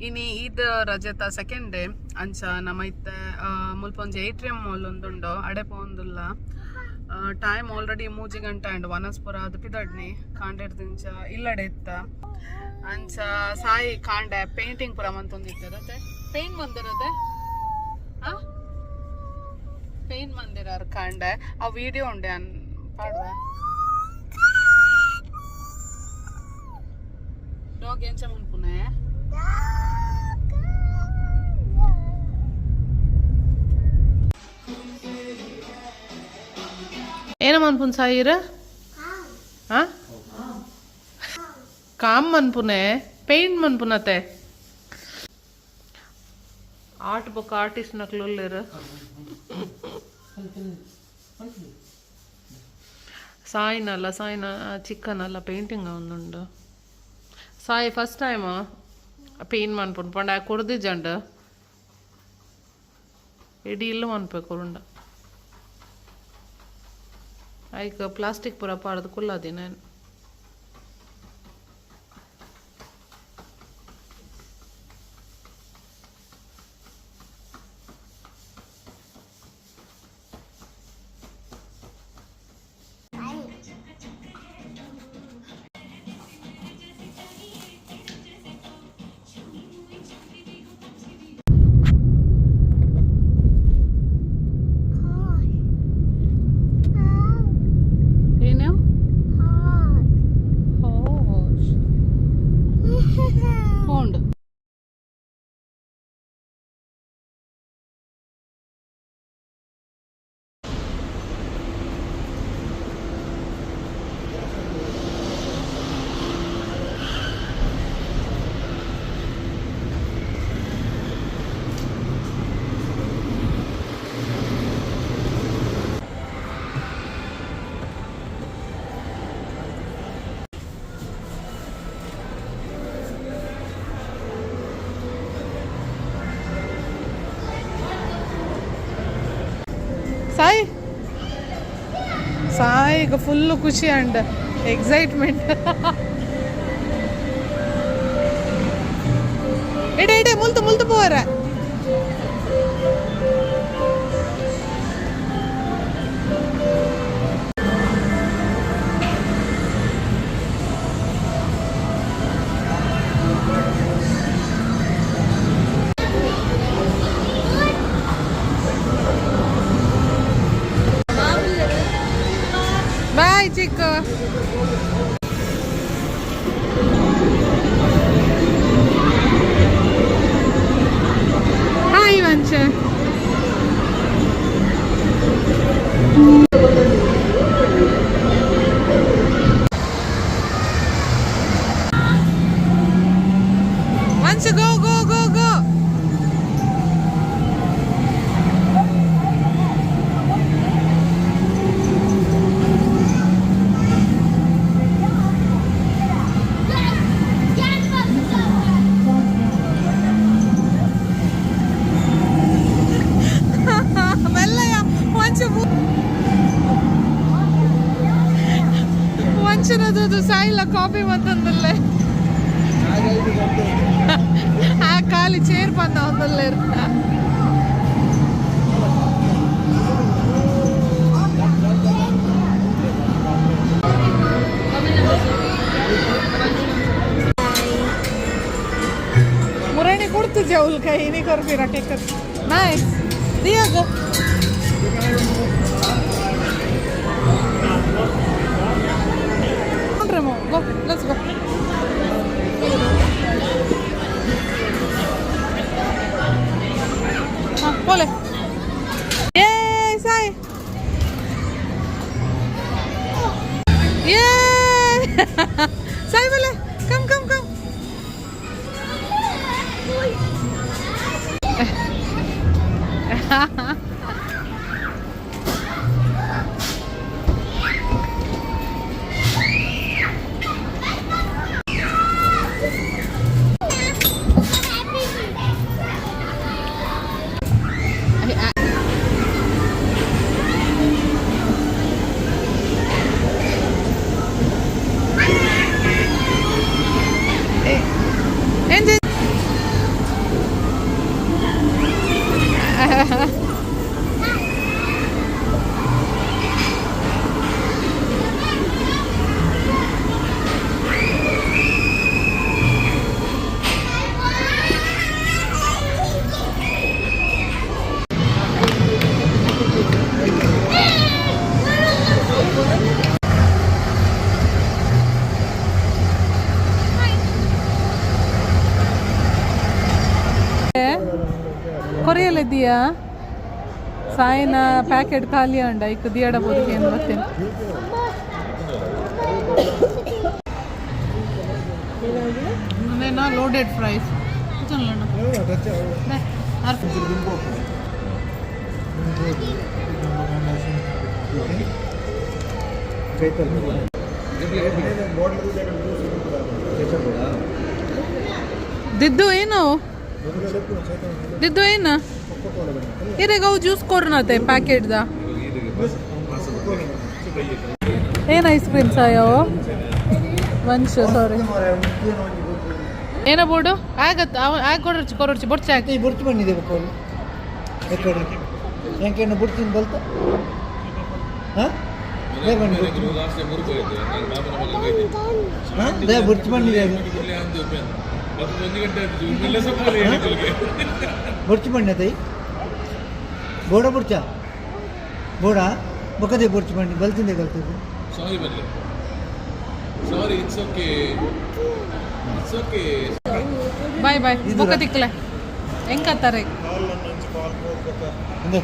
ಇನಿ Eid ರಜೆತ second day. ಅಂಚ ನಮ ಇತ್ತೆ ಮುಲ್ಪ ಒಂಜಿ ಏಟ್ರಿಯಂ ಮಾಲ್ ಉಂದುಂಡು, ಅಡೆ ಪೋಂದುಲ್ಲ. ಟೈಮ್ ಆಲ್ರೆಡಿ 3 ಗಂಟೆ ಅಂಡ್. ವನಸ್ ಪೂರ ಅದು ಪಿದಡ್ನಿ ಕಾಂಡೆರ್ದಿಂಚ ಇಲ್ಲಡೆ ಇತ್ತ. ಅಂಚ ಸಾಯಿ ಕಾಂಡೆ ಪೇಂಟಿಂಗ್ ಪೂರ ಮಂತೊಂದಿತ್ತದತೆ. ಪೇಂಟ್ ಮಂದಿರದೆ, ಆ ಪೇಂಟ್ ಮಂದಿರ ಕಾಂಡೆ. ಆ ವಿಡಿಯೋ ಉಂಡೆ ಅನ್ ಪಾಡುವೆ. ಡಾಗ್ ಎಂಚ ಮನ್ಪುನೆ? ಏನ ಮನ್ಪುನ್ ಸಾಯಿರ? ಆ ಕಾಮ್ ಮನ್ಪುನೆ, ಪೇಂಟ್ ಮನ್ಪುನತೆ. ಆರ್ಟ್ ಬೊಕ್ಕ ಆರ್ಟಿಸ್ಟ್ ನಕ್ಲು ಉಲ್ಲೆರ್. ಸಾಯಿನಲ್ಲ, ಸಾಯಿನ ಚಿಕ್ಕನಲ್ಲ ಪೇಂಟಿಂಗ್ ಒಂದುಂಡು. ಸಾಯಿ ಫಸ್ಟ್ ಟೈಮ್ ಪೇಂಟ್ ಮನ್ಪುನು ಪಂಡ ಕೊರ್ದಿಜಂಡ್. ಇಡೀ ಇಲ್ಲು ಮನ್ಪೆ ಕೊರುಂಡ. ಐಕ್ ಪ್ಲಾಸ್ಟಿಕ್ ಪೂರ ಪಾಡ್ದು ಕುಲ್ಲಾದಿನ. ಏನು? ಹೋಶ್ ಪೋಂಡು. ಸಾಯಿ, ಸಾಯಿಗೆ ಫುಲ್ ಖುಷಿ ಅಂಡ್ ಎಕ್ಸೈಟ್ಮೆಂಟ್. ಇಡೆ ಇಡೆ, ಮುಲ್ತು ಮುಲ್ತು ಪೋವರ. ಬಾಯ್ ಚಿಕ್ಕ. ಹಾಯ್ ವಂಶ. ವಂಶ, ಗೋ ಗೋ ಗೋ ಗೋ. ಮೆಲ್ಲಯ್ಯ ವಂಶ. ವಂಶನದು ಸಾಯಿಲ್ಲ ಕಾಪಿ ಮಂತಂದಲ್ಲೇ. ಆ ಖಾಲಿ ಚೇರ್ ಬಂದ ಒಂದಲ್ಲೇ. ಮುರಣಿ ಕೊಡ್ತಿದ್ಯಾ ಉಲ್ಕ ಏನೇ ಕೊರ್ಪಿರ ಕೇಕ್. ನೈಸ್ ದಿಯಾಗ. Go, let's go. ಹಾಂ, ಪೋಲೆ. ಏ ಸಾಯಿ, ಏ ಸಾಯಿ, ಬಲೆ. Come come come. ಕೊರಿಯಲ್ಲ ಇದೆಯಾ? ಸಾಯಿನ ಪ್ಯಾಕೆಟ್ ಖಾಲಿ ಅಂಡ ಇಕ್ ದಿಯಡ ಬೋದಕ್ಕೆ ಏನು ಗೊತ್ತೇನು. Loaded fries. ದಿದ್ದು ಏನು ದಿದ್ದು ಏನು ಇರೆಗ ಅವು ಜ್ಯೂಸ್ ಕೊರ್ನತೆ ಪ್ಯಾಕೆಟ್ದ. ಏನು ಐಸ್ ಕ್ರೀಮ್ ಸಾಯವು? ವಂಶ, ಸಾರಿ, ಏನ ಬೋರ್ಡು ಆಗತ್ತ ಆಗ ಕೊಡರ್ಚಿ ಕೊರರ್ಚಿ ಬೊಡ್ಚಿ ಹಾಕಿ. ಈ ಬುರ್ಚು ಬಂದಿದೆ ಬಕ್ಕೋಲು ಎಕ್ಕಡೆ ಎಂಕೆಣ್ಣ ಬುಡ್ತಿನ ಬಲ್ತ ಹಾಂ they ಬನ್ನಿ. ಹಾಂ they ಬುರ್ಚು ಬಂದಿದೆ ಅದು. ಬುರ್ಚು ಬಣ್ಣ ತೈ ಬೋಡ ಬುರ್ಚ ಬೋಡ ಬೊಕ್ಕದೆ ಬುರ್ಚು ಬಣ್ಣಿ ಬಲ್ತಿಂದೆ ಕಲ್ತದ್ದು. ಸಾರಿ ಬರಲಿ, sorry, it's okay, it's okay. Bye bye. ಬೊಕ್ಕ ತಿಕ್ಕಲೆ ಹೆಂಗತ್ತಾರೆ?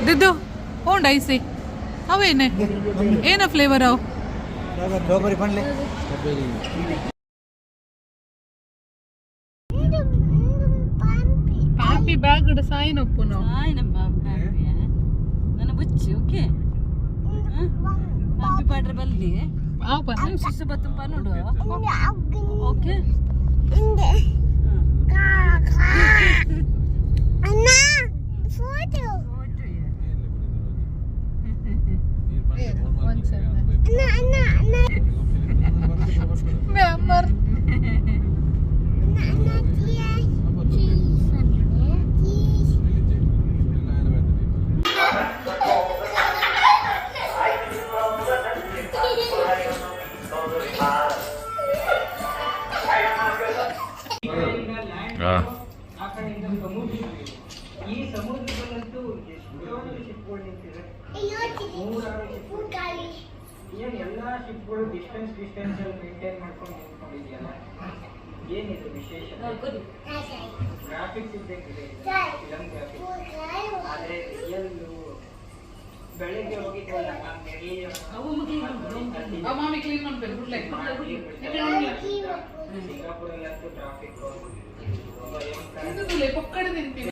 ದಿದ್ದು ಹೋಂಡ್ ಐಸಿ ಅವೇನೆ ಏನ ಫ್ಲೇವರ್ ಅವು? ಸ್ಟ್ರಾಬೆರಿ ಪಣ್ಲೆ. ಪಾಪಿ ಬ್ಯಾಗ್ ಸಾಯಿನ ಒಪ್ಪು ನಾವು. ನನ್ನ ಬುಚ್ಚಿ ಓಕೆ ಪಾಪಿ ಪಾಡ್ರೆ ಬಲ್ಲಿ. ಆವ್ ಬಾ. ಶಿಶು ಬತ್ತುಂಪ ನೋಡು, ಓಕೆ. ಮ್ಯಾಮರ್. ಏನ್ ಎಲ್ಲ ಶಿಪ್ಗಳು ಡಿಸ್ಟೆನ್ಸ್ ಡಿಸ್ಟೆನ್ಸ್ ಅಲ್ಲಿ ಮೇಂಟೈನ್ ಮಾಡ್ಕೊಂಡು ನಿಂತ್ಕೊಂಡಿದೆಯಲ್ಲ, ಏನಿದು ವಿಶೇಷ? ಗ್ರಾಫಿಕ್ಸ್ ಇದ್ದಂಗಿದೆ, ಫಿಲಮ್ ಗ್ರಾಫಿಕ್ಸ್. ಆದ್ರೆ ರಿಯಲ್ ಬೆಳಗ್ಗೆ ಹೋಗಿದ್ವಲ್ಲ ಆ ನೆರಿ. ಮಾಮಿ ಕ್ಲೀನ್ ಮಾಡ್ಬೇಕು ಬಿಡ್ಲೆ. ಸಿಂಗಾಪುರಲ್ಲಂತೂ ಟ್ರಾಫಿಕ್ ಪೊಕ್ಕಡೆ ತಿಂತೀನಿ.